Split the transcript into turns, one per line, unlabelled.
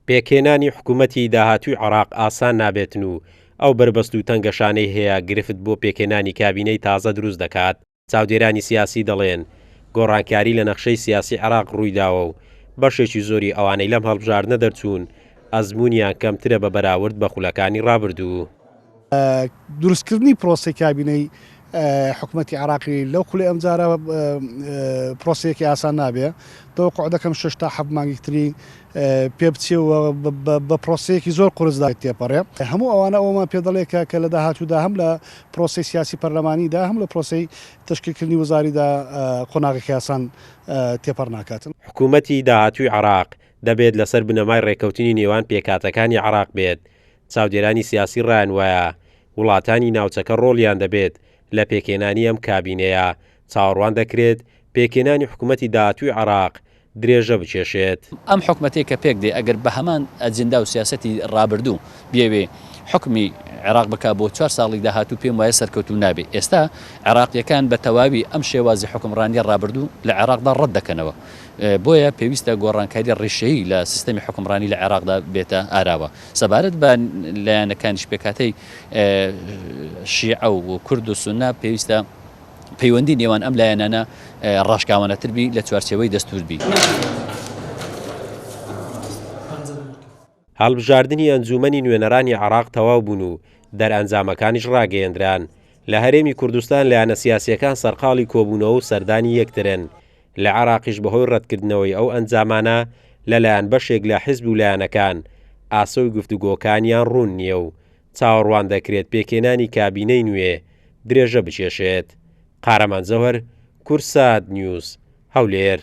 پێکهێنانی حکوومەتی داهاتووی عێراق ئاسان نابێتن و ئەو بەربەست و تەنگەشانەی هەیە گرفت بۆ پێکهێنانی کابینەی تازە دروست دەکات. چاودێرانی سیاسی دەڵێن، گۆڕانکاری لە نەخشەی سیاسی عێراق ڕوویداوە و بەشێکی زۆری ئەوانەی لەم هەڵبژاردنە دەرچوون ئەزموونیان کەمترە بە بەراورد بە خولەکانی ڕابردوو.
دروستکردنی پرۆسەی کابینەی حکومەتی عێراقی لەو خولەی ئەمجارە پرۆسەیەکی ئاسان نابێ، تەوەقوع دەکەم شەش تا حەفت مانگی تری پێ بچێ و بە پرۆسەیەکی زۆر قورسدا تێپەڕێ. هەموو ئەوانە ئەوەمان پێ دەڵێ کە کە لە داهاتوودا هەم لە پرۆسەی سیاسی پەرلەمانیدا هەم لە پرۆسەی تەشکیلکردنی وەزاریدا قۆناغێکی ئاسان تێپەڕ ناکاتن.
حکومەتی داهاتووی عێراق دەبێت لەسەر بنەمای ڕێککەوتنی نێوان پێکهاتەکانی عێراق بێت، چاودێرانی سیاسی ڕایان وایە وڵاتانی ناوچەکە ڕۆڵیان دەبێت لە پێکهێنانی ئەم کابینەیە، چاوەڕوان دەکرێت پێکهێنانی حکومەتی داهاتووی عێراق درێژە بکێشێت.
ئەم حکومەتەی کە پێک دێ ئەگەر بە هەمان ئەجندا و سیاسەتی ڕابردوو بیەوێ حوکمی عێراق بکا بۆ چوار ساڵی داهاتوو پێم وایە سەرکەوتوو نابێ. ئێستا عێراقییەکان بە تەواوی ئەم شێوازی حوکمڕانییە ڕابردوو لە عێراقدا ڕەت دەکەنەوە. بۆیە پێویستە گۆڕانکاری ڕیشەیی لە سیستەمی حوکمڕانی لە عێراقدا بێتە ئاراوە. سەبارەت بە لایەنەکانیش پێکهاتەی شیعە و کورد و سوننە پێویستە پەیوەندی نێوان ئەم لایەنانە ڕاشکاوانەتر بی لە چوارچێوەی دەستوور بی.
هەڵبژاردنی ئەنجوومەنی نوێنەرانی عێراق تەواو بوون و دەرئەنجامەکانیش ڕاگەیەندران. لە هەرێمی کوردستان لایەنە سیاسییەکان سەرقاڵی کۆبوونەوە و سەردانی یەکترن. لە عێراقیش بەهۆی ڕەتکردنەوەی ئەو ئەنجامانە لەلایەن بەشێک لە حیزب و لایەنەکان، ئاسۆی گفتوگۆکانیان ڕوون نییە و چاوەڕوان دەکرێت پێکهێنانی کابینەی نوێ درێژە بکێشێت. قارەمان جەوهەر، کوردسات نیوز، هەولێر.